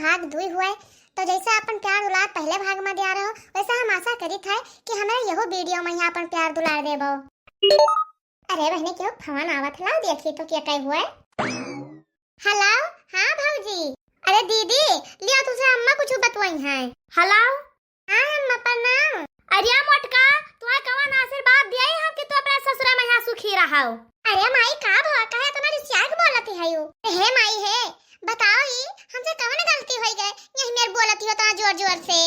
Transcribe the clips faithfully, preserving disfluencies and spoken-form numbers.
भाग दुई हुए, तो जैसे अपन प्यार दुलार पहले भाग मा दिया रहो, वैसे हम आशा करित है कि हमरे यहो video मा यहाँ अपन प्यार दुलार देबो। अरे बहिनी, केहू फोन आवत हला, देखी तो के कहे हुए। Hello, हाँ भौजी। अरे दीदी, लिया तुझे अम्मा कुछ बतवाई हैं। Hello, हाँ अम्मा प्रणाम। अरे मोटका, तुहे कवन आशीर्वाद दिया हम कि तू अपने ससुरे मा यहाँ सुखी रहो? अरे माई, का भवा, काहे इतना रिसिया के बोलत है यू? हे माई हे, बताओ ई, हमसे कवन गलती होई गए, यही मेर बोलत हो इतना जोर जोर से?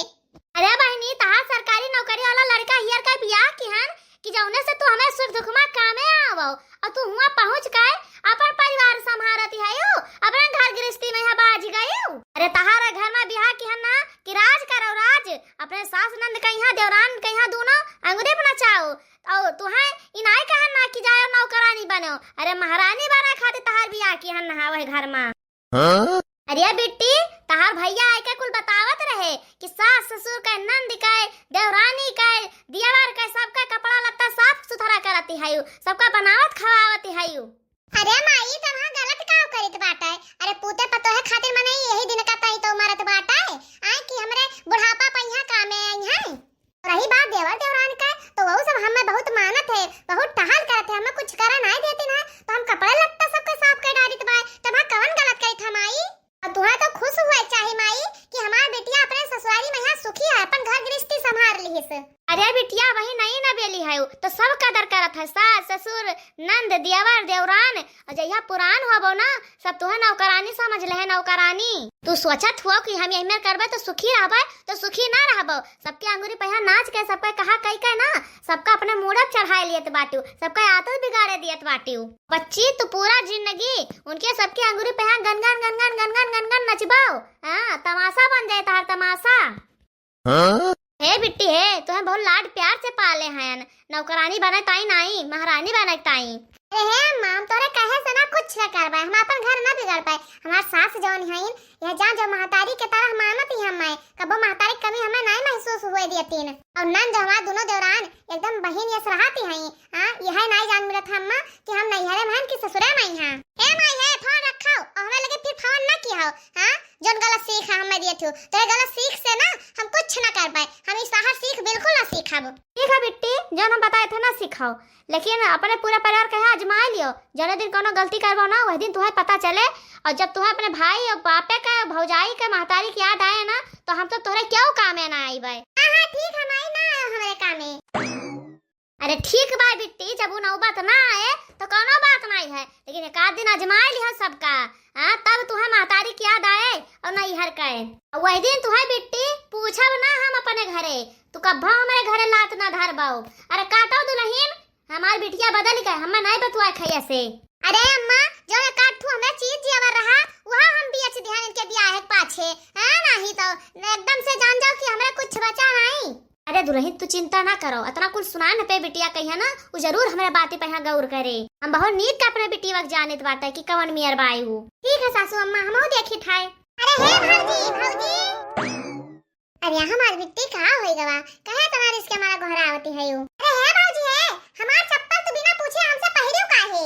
अरे बहिनी, तहार सरकारी नौकरी वाला लड़का हियर का बियाह किहन कि जौने से तू हमें सुख दुख मा कामे आवो, और तू हुआ पहुँच के अपन परिवार संभारत हयू, अपने घर गृहस्थी मा यहाँ बाझ गयू। अरे तहार घर मा बियाह किहन ना कि राज करो राज, अपने सास नंद कहिया देवरान कहिया दोनों अंगुरी मा नचाओ, और तुहे इनाई कहन ना कि जाओ नौकरानी बनो। अरे महारानी बने खातिर तहार बियाह किहन ना वही घर मा। हाँ? अरे बिट्टी, तहार भैया आइके कुल बतावत रहे कि सास ससुर के, नंद के, देवरानी के, दियावर के, सबका कपड़ा लत्ता साफ सुथरा करती हयू, सबका बनावत खवावती हयू। अरे माई, तब हाँ गलत काम करित बाटे। अरे पूते पतोहे खातिर मने यही दिन का तई तो मरत बाटे, आए कि हमरे बुढ़ापा मा यहाँ कामे आई हैं। रही बात देवर देवरान का, तो वहू सब हमें बहुत मानत है, बहुत टहल करत है, हमें कुछ करा नाई देती ना, तो हम कपड़ा लत्ता सबके साफ कर डालित बाय, तो हम कवन गलत करित हम आई? और तुहा तो खुश हुए चाही माई कि हमार बिटिया अपने ससुरारी मा यहाँ सुखी है, अपन घर गृहस्थी संभार लिहिस। अरे बिटिया, वही नहीं ना बेली है, तो सब कदर करत है, सास ससुर, नंद देवर देवरान, और जहिया पुरान होबो ना, सब तुहे नौकरानी समझ ले है, नौकरानी। तू सोचत हुआ कि हम यही मेर करबे तो सुखी रहबे, तो सुखी ना रहबो। सबके अंगुरी पे यहाँ नाच के, सबके कहा कई के ना, सबका अपने मूड़े पे चढ़ाए लियत बाटू, सबका आदत बिगाड़े दियत बाटू। बच्ची, तू पूरा जिंदगी उनके सबके अंगुरी पे यहाँ गनगन गनगन गनगन गनगन नचबो। हाँ, तमाशा बन जाए तहार तमाशा। हाँ? हे बिट्टी हे, तुहे बहुत लाड प्यार से पाले हैं, नौकरानी बने ताई नाई, महारानी बने ताई। अरे हे अम्मा, हम तोरे कहे से ना कुछ न कर पाए, हम अपन घर ना बिगाड़ पाए। हमार सास जौन हईन, यह जान जो महतारी के तरह मानत ही हमें, कबो महतारी के कमी हमें नाई महसूस हुए दियतीन। और नंद हमार दोनों देवरान एकदम बहिन यस रहती हई। हाँ, यह नाई जान मिलत है अम्मा कि हम नैहरे में हन कि ससुरे में ही हैं। हे माई हे, फोन रखो और हमें लगे फिर फोन ना किया हो। हाँ, जौन गलत सीख है हमें दिए थे, तो ये गलत सीख से ना हम कुछ ना कर पाए। हम ई सहर सीख बिल्कुल ना सीखब। ठीक है बिट्टी, जौन हम बताए थे ना सिखाओ, लेकिन अपने पूरा परिवार के यहाँ आजमाए लियो। जौने दिन कोनो गलती करबो ना, वही दिन तुहे पता चले। और जब तुहे अपने भाई और बापे के, भौजाई के, महतारी के याद आए ना, तो हम तो तोहरे क्यों कामे ना आईबे। हाँ, हाँ, ठीक है माई, ना आयो हमरे कामे। अरे ठीक बा बिट्टी, जब उ नौबत ना आए तो कौनो बात नहीं है, लेकिन एक आध दिन आजमाए लिहो सबका, हाँ, तब तुहे महतारी के याद आए और नैहर के। और वही दिन तुहे बिट्टी पूछब ना हम अपने घरे, तू कब्बो हमरे घरे लात ना धरबो। अरे काटो दुलहिन, हमार बिटिया बदल गए, हमें नहीं बतुआ खैया से। अरे अम्मा, जो एक आध ठू हमें चीज जेवर रहा, वह हम बेच दिहन इनके बियाह के पाछे, हाँ, नहीं तो एकदम से जान जाओ कि हमरा कुछ बचा नहीं। अरे दुलहिन, तू चिंता ना करो, इतना कुल सुनाए न पे बिटिया कहिया ना, उ जरूर हमरे बाती पे यहाँ गौर करे। हम बहुत नीक के अपने बिटिया के जानित बाटे कि कवन मियर बाई उ। ठीक है सासू अम्मा, हमहू देखित है। अरे हे भौजी, भौजी। अरे हमार बिट्टी का होई गवा, कहे तुम्हारी इसके हमारा गोहरा आवती है यू। अरे हे भौजी हे, हमार चप्पल तू बिना पूछे हमसे पहिरियो काहे?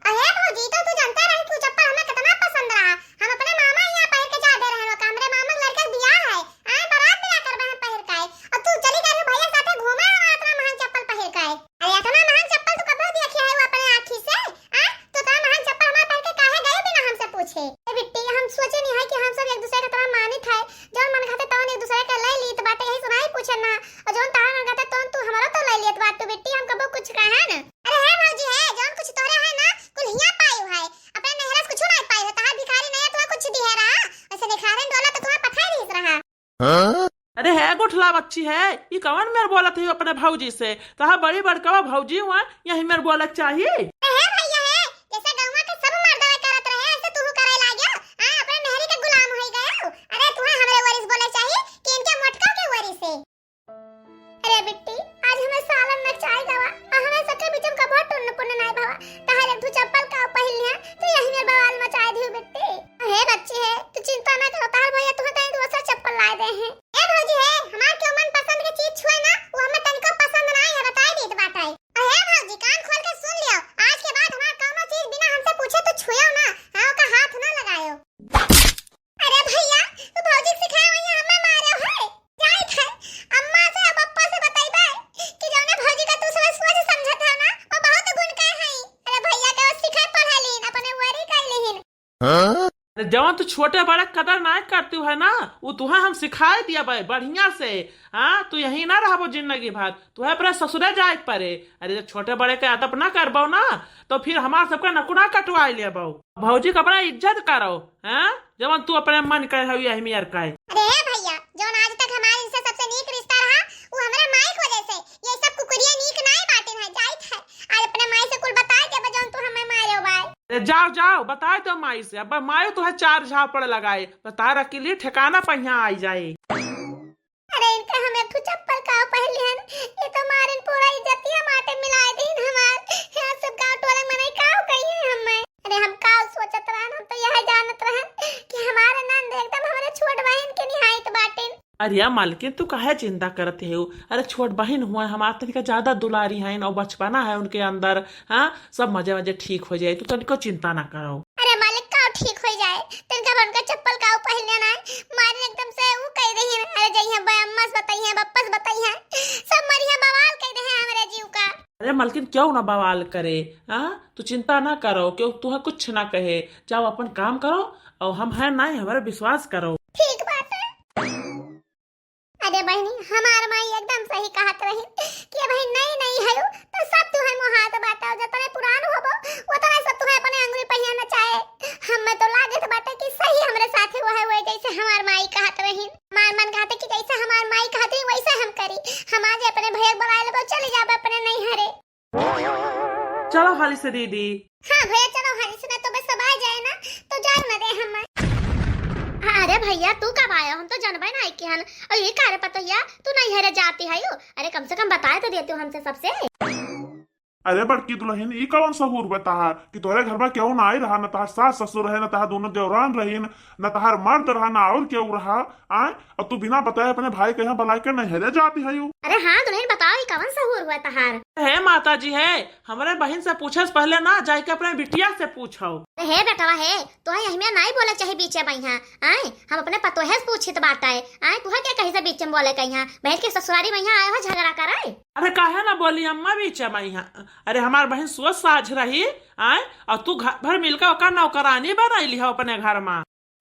अरे भौजी, तो तू जानते रही कि उ चप्पल हमें कितना पसंद रहा। हम अपने मामा यहाँ पहिर के जा दे रहे हो, का हमरे मामा के लड़के के बियाह है, आए बारात में आकर बहन पहिर के आए, और तू चली गई हो भैया साथे घूमे, हम इतना महंग चप्पल पहिर के आए। अरे इतना महंग चप्पल तू कब देखे है वो अपने आँखी से? आ? तू इतना महंग चप्पल हमारे पहिर के काहे गए बिना हमसे पूछे? ए बिट्टी, हम सोचे नहीं है कि हम सब एक दूसरे के तरह मानित है, जौन मन खाते तवन एक दूसरे के ले लीत बाटे, यही सुनाई पूछे ना, और जौन तारा मन खाते तौन तू हमारा तो ले लेत बाटू बिट्टी, हम कबो कुछ कहे ना। अरे हे भौजी हे, जौन कुछ तोरे है ना, कुल हिया पायु है। अपने नैहरा से कुछ नहीं पायु है, तहार भिखारी नहीं है, तुम्हें कुछ दिहे रहा। ऐसे निखारे डोला तो तुम्हें पठाई दिस रहा। हाँ? अरे हे गोठला बच्ची हे, ई कवन मेर बोलत है अपने भौजी से? तहार बड़ी बड़कवा भौजी हुआ, यही मेर बोलत चाहिए। अरे हे भैया हे, जैसे गौवा के सब मर्दवे करत रहे, ऐसे तू करे लाग्यो। हाँ, अपने मेहरी के गुलाम होई गयो। अरे तुम्हें हमरे वरिस बोले चाहिए कि इनके मोटका के वरिस से। अरे बिट्टी, आज हमें सालन नचाई गवा, आ हमें सके बीच में कबो टुन्न पुन्न नाई भवा। तहार एक ठो चप्पल का पहिन लिया, तो यही में बवाल मचाए दियो बिट्टी। हे बच्ची हे, तू चिंता ना करो, तहार भैया तुम्हें ताई दूसरा चप्पल लाए दे हैं। ए भौजी हे, हमार क्यों मन पसंद के चीज छुए ना, वो हमें तनिको पसंद ना है, बताई दीत बाटे। अरे भौजी, कान खोल के सुन लियो, आज के बाद हमार कौनो चीज बिना हमसे पूछे तू छुएओ ना, हाँ, ओका हाथ ना लगायो। ठीक सिखाए वही हमें मारे है। जाइत है अम्मा से, अब पप्पा से बतइबे कि जौने भौजी का तू सुबह सोच समझत है ना, वो बहुत गुण का है। अरे भैया के सिखाए पढ़ा लीन, अपने वरी कर लीन। अरे जवन तू छोटे बड़े कदर ना करती है ना, वो तुहे हम सिखाए दिया भाई बढ़िया से। हाँ, तू यही ना रहबो जिंदगी भर, तुहे अपने ससुरे जाए के पड़े। अरे जब छोटे बड़े के अदब ना करबो ना, तो फिर हमार सबका नकुना कटवाई लेबो। भौजी के अपना इज्जत करो, हैं? जवन तू अपने मन के हऊ यही मेर का। अरे भैया, जवन आज तक हमारे इनसे सबसे नीक रिश्ता रहा, वो हमारे माई की वजह से। ये सब कुकुरिया नीक नाई बाटिन है, जाइत है। आज अपने माई से कुल बताए देबे जवन तू हमें मारे बाय। अरे जाओ, जाओ, बताए दो माई से। अब मायो तुहे चार झापड़ लगाए, बता रखी ली ठिकाना पहिया आई जाए। अरे इनका हम एक ठो चप्पल का पहले हन, ये तो मारिन पूरा इज्जतिया माटे मिलाए दीन हमार। यहाँ सब गाँव टोला मनई का कही है हमें। अरे हम का सोचत रहन, हम तो यह जानत रहन कि हमारे नंद एकदम हमारे छोट बहन के निहायत बाटिन। अरे या मालकिन, तू काहे चिंता करत हो? अरे छोट बहन हुआ हमार तनिका ज्यादा दुलारी हैं और बचपना है उनके अंदर। हाँ, सब मजे मजे ठीक हो जाए, तू तनिको चिंता ना करो। अरे मालिक, का ठीक हो जाए? तनिका भर उनका चप्पल का पहले ना, मारे एकदम से वो कह रही है, अरे जइहे बे अम्मा से बताइए, बप्पा से बताइए, सब मरिया बवाल कह रहे हैं हमरे जीव का। अरे मालकिन, क्यों ना बवाल करे? हाँ, तू चिंता ना करो, क्यों तुहे कुछ ना कहे। जाओ अपन काम करो, और हम हैं ना, हमारे विश्वास करो। ठीक बात है। अरे बहिनी, हमार माई एकदम सही कहत रही कि अबही नई नई हयू, तो सब तुहे मोहात बाटा, जतने पुरान होबो, उतने सब तुहे अपने अंगुरी पहिया नचाए। हमें तो लागत बाटे कि सही हमरे साथे वो है, वो जैसे हमार माई कहत रही। हमार मन कहते कि जैसे हमार माई कहत रही, वैसे हम करी। हम आज अपने भैया के बुलाए लेबो, चली जाबे अपने नैहरे। चलो हाली से दीदी। हाँ भैया, चलो हाली से, ना तो बस सब आ जाए ना, तो जाए ना दे हम। अरे भैया, तू कब आया? हम तो जनबे ना कि हन। और ये का रे पतोहिया, तू नैहरे जाती है यू? अरे कम से कम बताए तो देती हूँ हमसे सबसे। अरे बड़की दुलहिन, ई कवन सहूर बा तहार कि तोहरे घर में केहू ना आई रहा, न तहार सास ससुर रहे, न तहार दोनों देवरान रहीन, न तहार मर्द रहा, न और केहू रहा, आय? और तू बिना बताए अपने भाई के यहाँ बलाए के नैहरे जाती है यू? अरे हाँ दुलहिन, बताओ ई कवन सहूर हुआ तहार? हे माता जी, हे हमरे बहिन से पूछे से पहले ना जाए के अपने बिटिया से पूछो। अरे हे बेटवा हे, तोहे यही में नाई बोले चाहे बीचे में यहाँ, आय? हम अपने पतोहे से पूछित बाटे, आय? तुहे के कही से बीचे में बोले के यहाँ? बहन के ससुरारी में यहाँ आए हो झगड़ा करे? अरे काहे ना बोली अम्मा बीचे में यहाँ? अरे हमार बहिन सोच साझ रही, आय? और तू घर भर मिलकर ओकर नौकरानी बनैली हो अपने घर में।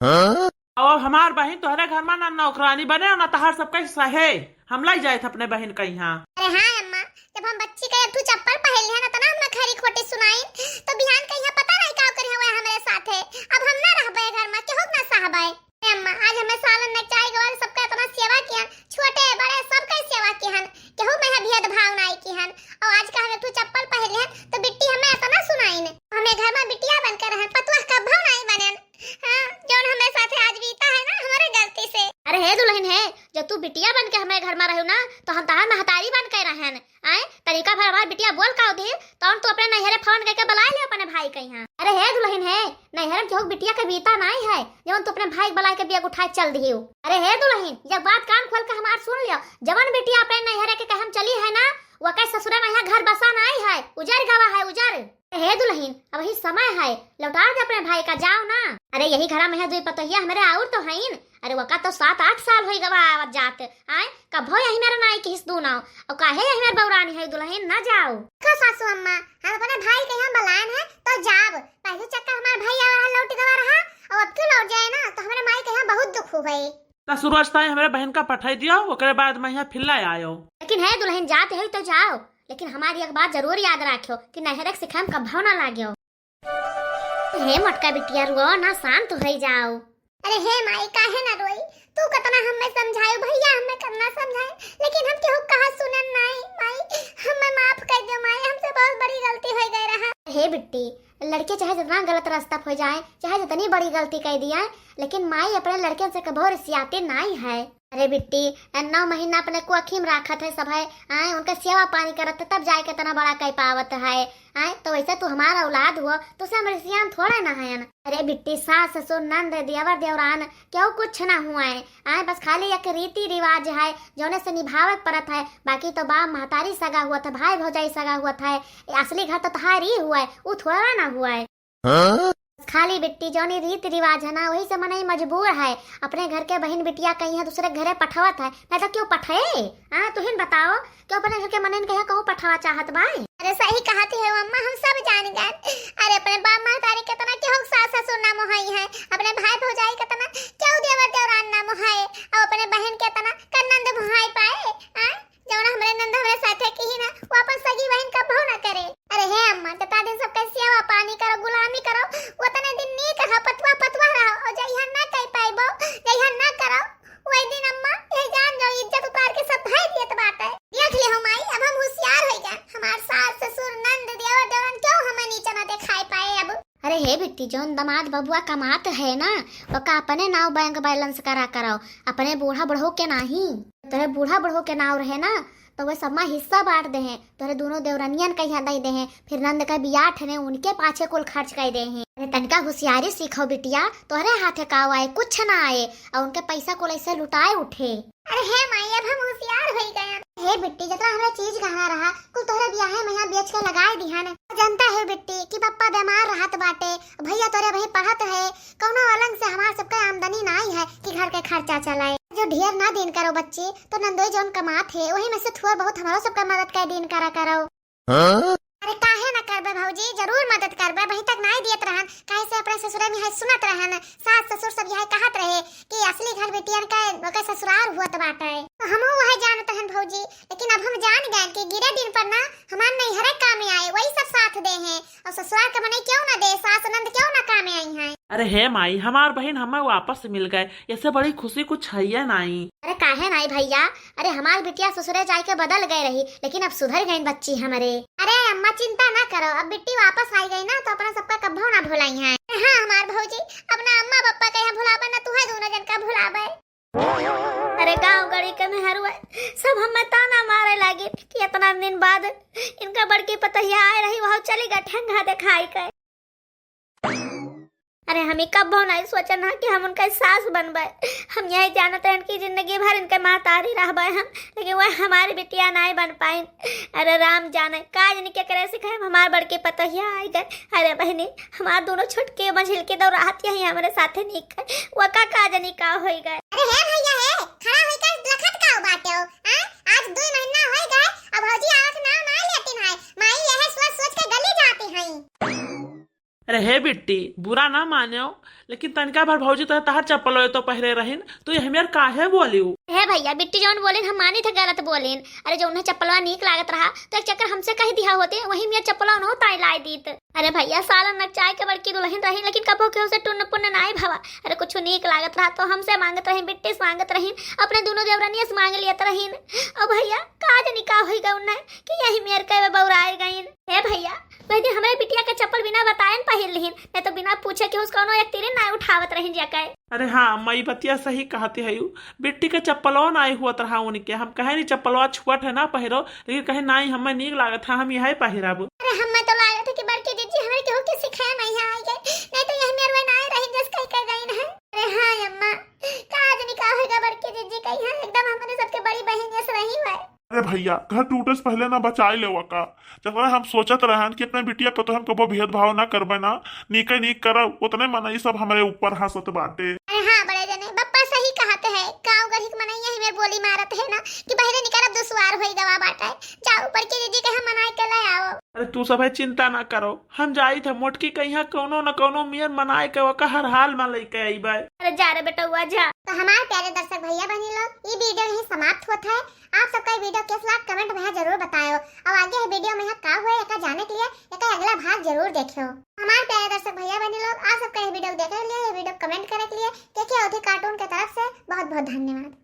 हाँ? अब हमार बहिन तोहरे घर में ना नौकरानी बने और ना तहार सबके सहे। हम लाई जाए अपने बहिन के यहाँ। अरे हाँ अम्मा, जब हम बच्ची के एक ठो चप्पल पहन लिहन, इतना हमें खरी खोटी सुनाई, तो बिहान के यहाँ पता नहीं का करी हुए हमरे साथे। अब हम ना रहबे घर में, केहू ना सहबे। अरे अम्मा, आज हमें सालन में चार गवार सबका इतना सेवा किहन, छोटे बड़े सबके सेवा किहन, केहू में है भेदभाव नाई किहन। और आज का हम एक ठो चप्पल पहन लिहन, तो बिट्टी हमें इतना सुनाइन। हमें घर में बिटिया बनकर रहन, पतोह कभो नाई बनन। हाँ, जौन हमारे साथे आज बीता है ना, हमारे गलती से। अरे हे दुलहिन हे, जब तू बिटिया बन के हमारे घर में रहू ना, तो हम तहार महतारी बन के रहन। आए, तरीका भर हमार बिटिया बोल का दी, तौन तू अपने नैहरे फोन करके बुलाए ले अपने भाई के यहाँ। अरे हे दुलहिन हे, नैहरे में केहू बिटिया के बीता नाई है, जौन तू अपने भाई के बुलाए के बिया उठाए चल दियो। अरे हे दुलहिन, ये बात कान खोल के हमार सुन लियो, जवन बिटिया अपने नैहरे के कहम चली है ना, वो के ससुरे में यहाँ घर बसा नाई है, उजर गवा है, उजर। हे दुलहिन, अबही समय है, लौटा दे अपने भाई का, जाओ ना। अरे यही घरा में है दुई पतोहिया हमरे और तो हईन। अरे वका तो सात आठ साल होई गवा आवत जात। आए, कभो यही मेरा नाई किहिस दू नाव। और काहे यही मेर बौरानी है दुलहिन, ना जाओ। का सासू अम्मा, हम अपने भाई के यहाँ बलायन है तो जाब। पहले चक्कर हमार भाई आवा रहा, लौट गवा रहा, और अब क्यों लौट जाए ना, तो हमारे माई के यहाँ बहुत दुख हो गए। त सूरज ताई हमरे बहन का पठाई दियो, ओकरे बाद मैं यहाँ फिर ले आयो। लेकिन हे दुलहिन, जात है तो जाओ, लेकिन हमारी एक बात जरूर याद राख्यो कि नैहरे के सिखाए में कभो ना लाग्यो। हे मोटका बिटिया, रुओ ना, शांत हो जाओ। अरे हे माई, काहे ना रोई? तू कतना हमें समझायो, भैया हमें कतना समझाए, लेकिन हम केहू कहा सुनन नाई। माई, हमें माफ कर दो माई, हमसे बहुत बड़ी गलती हो गई रहा। हे बिट्टी, लड़के चाहे जितना गलत रास्ता पे जाए, चाहे जितनी बड़ी गलती कर दिया, लेकिन माई अपने लड़के से कभो रिसियाती नाई है। अरे बिट्टी, नौ महीना अपने कोखी में राखत है सब है, आए उनका सेवा पानी करत है, तब जाए के इतना बड़ा कर पावत है। आए तो वैसे तू हमारा औलाद हुआ, तो से हम रिसियान थोड़ा ना है। अरे बिट्टी, सास ससुर नंद देवर देवरान केहू कुछ ना हुआ है। आए बस खाली एक रीति रिवाज है, जौने से निभावे के पड़त है, बाकी तो बाप महतारी सगा हुआ था, भाई भौजाई सगा हुआ था। असली घर तो तहार ही हुआ है, उ थोड़ा ना हुआ है। हाँ? बस खाली बिट्टी, जौन ई रीत रिवाज है ना, वही से मनई मजबूर है। अपने घर के बहिन बिटिया कहीं है, दूसरे घरे पठवत है, नहीं तो क्यों पठे? हाँ, तुहिन बताओ, क्यों अपने घर के मनई कहीं कहूँ पठवा चाहत बाय? अरे सही कहती है अम्मा, हम सब जान गए। अरे अपने बाप महतारी केतना केहू सास ससुर ना मोहाई है, अपने भाई भौजाई केतना केहू देवर देवरान ना मोहाए, अब अपने बहिन केतना का नंद मोहाई पाए, हाँ? जौन हमरे नंद हमरे साथे की ही ना, वो अपन सगी बहिन कबहू ना करे। अरे हे अम्मा, जतना दिन सबके सेवा पानी करो, गुलामी करो, उतने दिन नीक रहो, पतवा पतवा रहो, और जहिया ना कह पाइबो, जहिया ना करो, वही दिन अम्मा, ये जान जाओ, इज्जत उतार के सब धई दियत बाटे। देख ले हो माई, अब हम होशियार हो गए, हमार सास ससुर नंद देवर देवरन क्यों हमें नीचा ना दिखाई पाए अब। अरे हे बिट्टी, जौन दमाद बबुआ कमात है ना, ओका अपने नाव बैंक बैलेंस करा कराओ, अपने बूढ़ा बुढ़ऊ के नाही। तोरे बूढ़ा बुढ़ऊ के नाव रहे ना, तो वे सब मा हिस्सा बांट देहे, तोरे दोनों देवरनियन के यहाँ दे देहे, फिर नंद का बियाह ठने उनके पाछे कुल खर्च कर देहे। अरे तनिका होशियारी सीखो बिटिया, तोहरे हाथे का आए, कुछ ना आए, और उनके पैसा कुल ऐसे लुटाए उठे। अरे हे माई, अब हम होशियार हो गए। हे बिट्टी, जितना हमें चीज गहना रहा, कुल तोहरे बियाहे में यहाँ बेच के लगाए दिहन। जनता है बिट्टी कि पप्पा बीमार रहत बाटे, भैया तोरे भाई पढ़त है, कौनो अलंग से हमार सबके आमदनी नाई है कि घर के खर्चा चलाए। जो ढेर ना दिन करो बच्ची, तो नंदोई जौन कमात है, वही में से थोड़ बहुत हमारो सबका मदद कर दिन करा करो। हाँ? अरे काहे ना करबे भौजी, जरूर मदद करबे। वहीं तक नाई दियत रहन, काहे से अपने ससुरे में है सुनत रहन, सास ससुर सब यह कहत रहे कि असली घर बिटियन का ओके ससुराल हुअत बाटे। तो हमहू वह जानत रहन भौजी, लेकिन अब हम जान गए कि गिरे दिन पर ना हमार नैहरे कामे आए, वही सब साथ दे हैं, और ससुराल के मनई क्यों ना दे, सास नंद क्यों ना कामे आई हैं। अरे हे माई, हमार बहिन हमें वापस मिल गए, ऐसे बड़ी खुशी कुछ है ये नाई। अरे काहे नाई भैया, अरे हमार बिटिया ससुरे जाए के बदल गए रही, लेकिन अब सुधर गई बच्ची हमरे। अरे अम्मा चिंता ना करो, अब बिट्टी वापस आई गई ना तो अपना सबका कब्बो ना भुलाई है। हाँ हमार भौजी, अपना अम्मा पप्पा के यहाँ भुलाबे ना, तुहे दोनों जन का भुलाबे। अरे गाँव गड़ी के मेहरुआ सब हमें ताना मारे लागिन कि इतना दिन बाद इनका बड़की पतोहिया आए रही, वह चली गए ठेंगा दिखाई के। अरे हम ही कब्बो नहीं सोचन हा कि हम उनका सास बनबे। हम यही जानत रहन कि जिंदगी भर इनके महतारी रहबे हम, लेकिन वह हमारी बिटिया नहीं बन पाइन। अरे राम जाने का जनी केकरे सिखाए हमार बड़की पतोहिया आई गए। अरे बहिनी, हमार दोनों छोटके मझिल के दौराहत यही हमरे साथे नीक है, वो का का जनी का होई गए। अरे हे भैया हे, खड़ा होइके लखत का बाटे हो? हाँ? आज दो महीना होई गए, अब भौजी आवत नाव ना लेतिन है। माई यह सोच सोच के गली जाती हैं। अरे हे बिट्टी, बुरा ना मान्यो, लेकिन तनिका भर भौजी तो तहार चप्पल तो पहिरे रहिन, तो ये हमें काहे बोलियो? हे भैया, बिट्टी जौन बोलिन हम मानी थे गलत बोलिन। अरे जो उन्हें चप्पलवा नीक लागत रहा तो एक चक्कर हमसे कह दिया होते, वही मेर चप्पलवा उन्हों ताई लाई दीत। अरे भैया, सालन नचाए के बड़की दुल्हन रही, लेकिन कबो केहू से टुन्न पुन्न नाई भवा। अरे कुछ नीक लागत रहा तो हमसे मांगत रही, बिट्टी से मांगत रही, अपने दोनों देवरनिया से मांग लियत रही। अब भैया का जनी का होई गए उन्हें कि यही मेर के बौराए गईन। हे भैया, वही दिन हमरे बिटिया के चप्पल बिना बताए न पहिर लिहिन, नहीं तो बिना पूछे के उसका उन्हों एक तीरे ना उठावत रहिन जा के। अरे हाँ, माई बतिया सही कहती है यू। बिट्टी के चप्पलो नाई हुअत रहा उनके। हम कहे नहीं चप्पलवा छुअत है ना पहिरो, लेकिन कहे नाई हमें नीक लागत है, हम यही पहिरब। अरे हमें तो लागत है कि बड़की जीजी हमारे केहू के सिखाए नहीं है आगे, नहीं तो यही मेरवा नाई रही जस कही कर गई है। अरे हाँ अम्मा, का आज निकाह होगा बड़की जीजी कही है, एकदम हमारे सबके बड़ी बहन जस रही हुआ है। अरे भैया, घर टूटे से पहले ना बचाए लेवा का। जतना हम सोचत रहन कि अपने बिटिया पतोहन कबो भेदभाव ना करबे ना, नीके नीक करब, उतने मनई सब हमरे ऊपर हंसत बाटे। अरे हाँ बड़े जने, बप्पा सही कहत है, गाँव गढ़ी के मनई यही में बोली मारत है ना कि बहरे निकलब दुश्वार होई गवा बाटे। जाओ बड़की दीदी के हम मनाए के ले आओ। अरे तू सब है चिंता ना करो, हम जाई थे मोटकी कहिया कौनो न कौनो मियर मनाए के ओका हर हाल में लेके आईबे। अरे जा रे बेटौआ जा। तो हमार प्यारे दर्शक भैया बहनी लोग, ई video यहीं समाप्त होत है। आप सबका ई video कैस लाग comment में जरूर बतायो। और आगे ये video में यहाँ का हुए एका जाने के लिए एका अगला भाग जरूर देखियो। हमार प्यारे दर्शक भैया बहनी लोग, आप सबका ये video देखे के लिए, ये video comment करे के लिए के के अवधी cartoon के तरफ से बहुत बहुत धन्यवाद।